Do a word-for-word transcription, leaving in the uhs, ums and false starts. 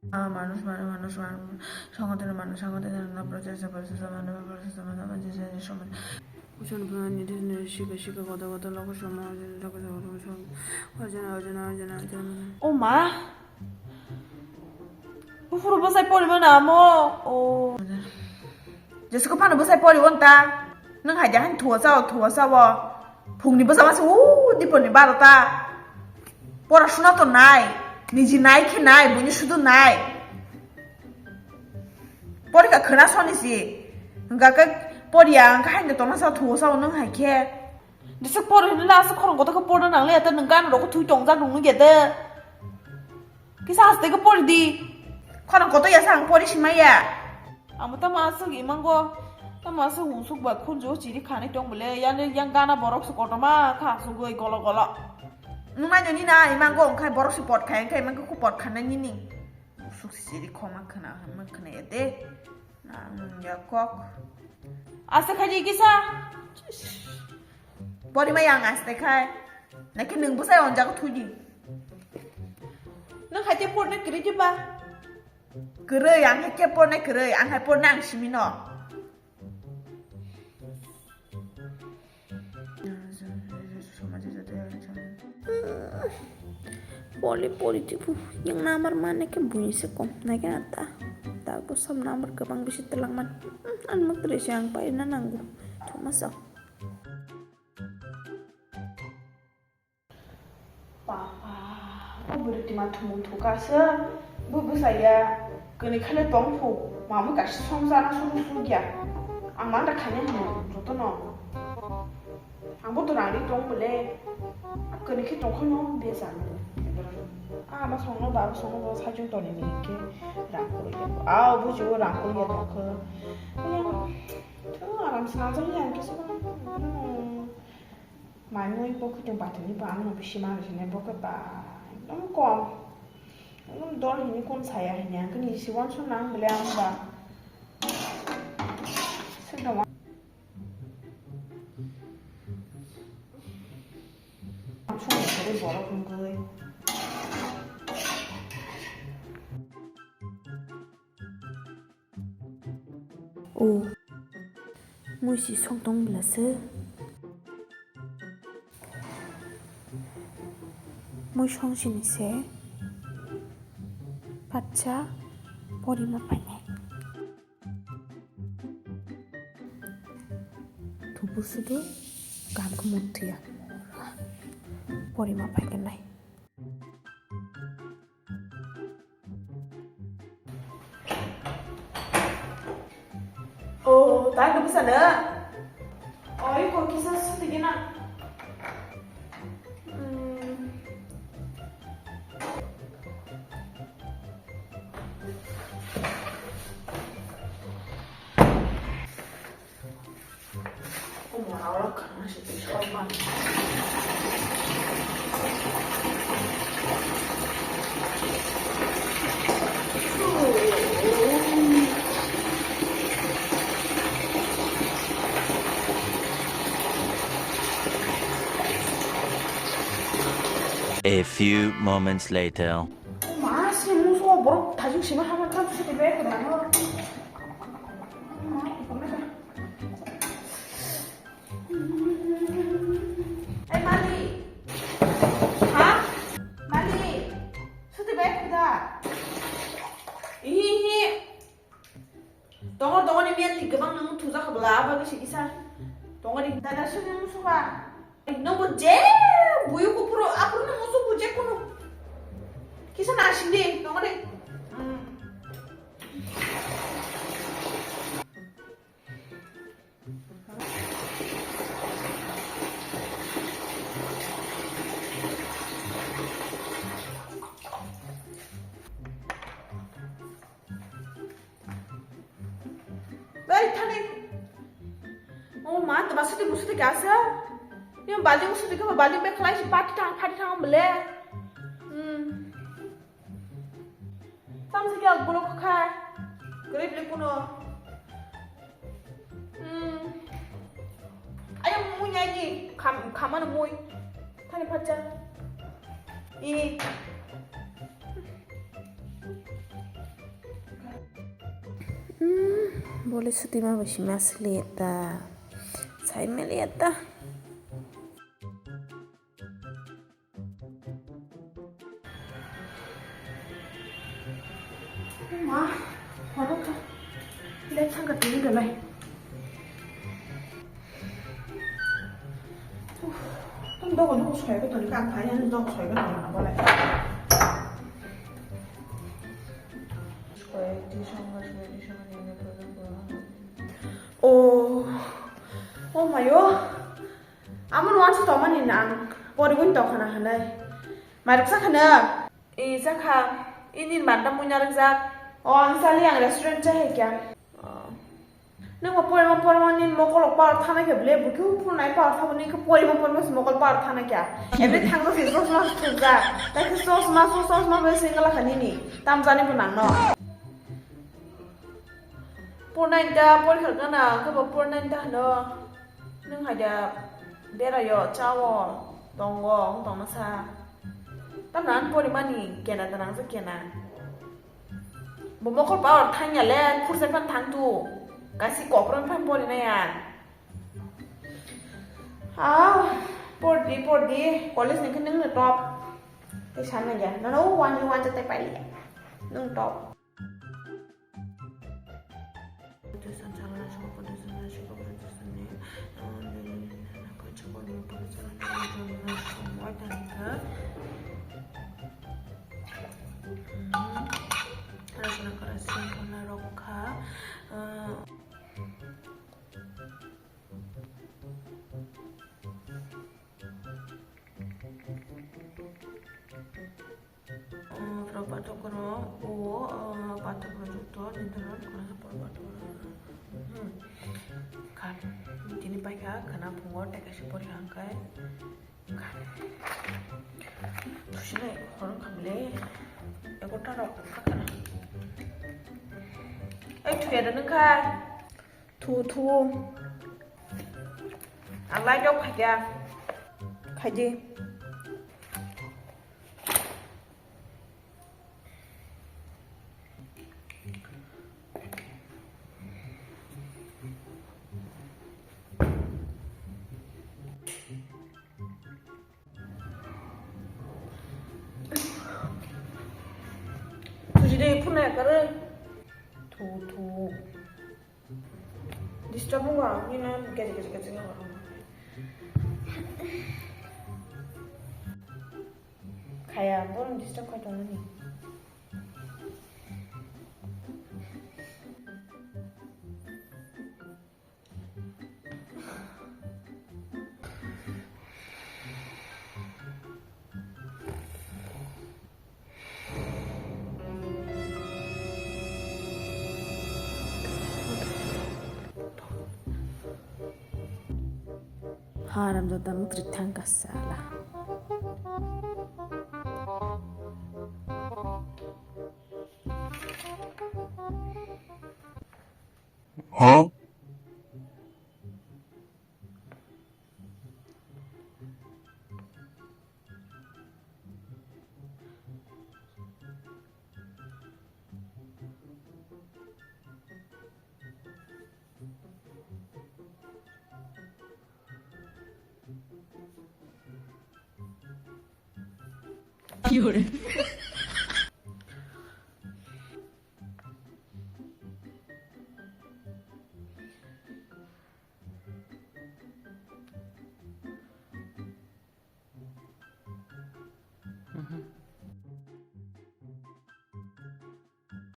মানুষ মানে মানুষ মানে সংগঠনে মানুষ সংগঠনে না প্রচেষ্টা প্রচেষ্টা মানে প্রচেষ্টা মানে মানে যে যে সময় উচ্চারণ প্রণালী নির্দেশ নির্দেশিকা শিক্ষা কথা কথা লক্ষ্য সময় লক্ষ্য অর্জন অর্জন অর্জন অর্জন। O ma, buphuru bwsai porima namo. O. Jeswk phano bwsai pori won ta. Nwng hai de han thuwa chao, thuwa chao. Phungni bwsa masa u diponi baro ta. Porasuna to nai. Niji nai khe nai, buini sudu nai. Porikha khwna soni si. Hwnkha khe poriya, hwnkha hai de tongna chao, thuwa chao nwng hai khe. Jeswk pori hwnwi la aswk khorang kotor khe porna nang le, ta nwng gana rok thui tongjak nung nugya de. Kisa haste khe pori di. Khorang kotor ya sa ang pori simaya. Amo tamo aswk imango, tamo aswk unsuk ba khunju chiri khani tong bole, yani yang gana borok se kotorma kha aswk goi golo golo. Nung nai nini na imango, wngkhai borok se pot khai, wngkhai imango khu pot khanai nini. Unsuk se chiri khoma khna, hwnma khna ya de. Nang ya kok. Aste khai di kisa. Pori ma yang aste khai. Nake nung bwsai onjago thudi. Nung hai te porna kwrwi di ba? Kwrwi, ang hai ke porna kwrwi, ang hai porna ang simi no. Poli poli tibu yang namar mana ke bunyi se kom nake ata. Tago sam namar kebang bisi telangman. An mak tere siang pai na nanggu. Cuma sa. Papa, bo bwrwi tima thumung thukaswk, bo bwsaya kwnwi khale tongphu, mamwi kaisa songchana suru sukya. Ang manta khaina hino jotono. Ang bo to rang ri tong bole, kwnwi khe tongkhono bia chana. Ah, ma songno ba, bo songno bo sajung toni ni khe rang khulya. Ah, bo jibo rang khulya tongkho. Ayang, thung aram sa jang yang kisa. Mai mui bo khutung bathani ba ang no bisi manwi sinai bo khe ba ekdom kom. Ekdom dol hini kun saya hini ang khe ni si uansuk nang bole ang ba. Sik dong. Ang song ni borok wngwi. O, mui si song tong bwla se. Mui song sini se. Patsa porima phainai. Thubur sudu kam khe muthuya. Porima phaikanai. Oh, tang ke bisa na? Oh, iko kisa suti gina. Hmm. A few moments later. Ma, si muso borok thajin sima hama tham suti be ko dano. Ma, ko me ka. Ei, Mali. Ha? Mali. Suti be ko da. Ihi, ihi. Tongo, tongo ni miya ti gabang nang thuja khabla aba ke sikisa. Tongo ni dada sunu suba. Nang bo je buyu ko puro apro nang musu buje kono. Kisa na sindi, tongo ni. Hmm. Bai, thani. O ma, to basuti musuti kasa. Ni baldi musuti kaba baldi be khlai si pati thang, pati thang bele. Hmm. Tam si kya gulo khai. Grip le kuno. Hmm. Ayo mui nyai ni. Kham, khamana mui. Thani phacha. I. Bole sutima bai sima siliya ta. Sai meliya ta. Ma, horo ka. Lek thang ka tini belai. Tong dogo dogo soi ko tong ka phai ani dog soi ko tong na bole. Oh, oh my oh. Amo no ansa tongmani na ang porigun tongkhana hinai. Mairok sakhana. E jakha, ini manda muina rwjak. O ang sali ang restaurant chahai kya. Nang bo porima porima ni mokol power thana khe ble bukhu phunai power thabo ni khe porima porima si mokol power thana kya. Ebe thangbo si sosma thukjak. Ta khe sosma sosma bai singla khani ni. Tam jani bo nang no. Purnaida porikha gana, khe bo purnaida hino. Nwng hai da berayo, chawo, tongo, wng tongma sa. Tamna ang porimani kena da nang je kena. Bo mokol power thangya le, khursa phan thang tu. Kasi kokrong phan pori na ya. Ah, pordi, pordi, college ni khe nwng no top. Tei sana ya, nono wani wani tei pali ya. Nwng top. Rok patok kono o patok rok jukto nindoro kono hapor patok rok. Khan tini paikha khana phungo tekaisi pori hangkai. Khan tusine horong khamle ekorta rok khana. Ei thuya da nungkha. Thu, thu. Ang light off khaikha. Khaidi. Thuji de phunai karwi. Thu, thu. Disturb wngkha, nini kechi kechi kechi wngkha. Khaya, bono disturb khai tongmani. Haramjada mukri thangka sala. Huh?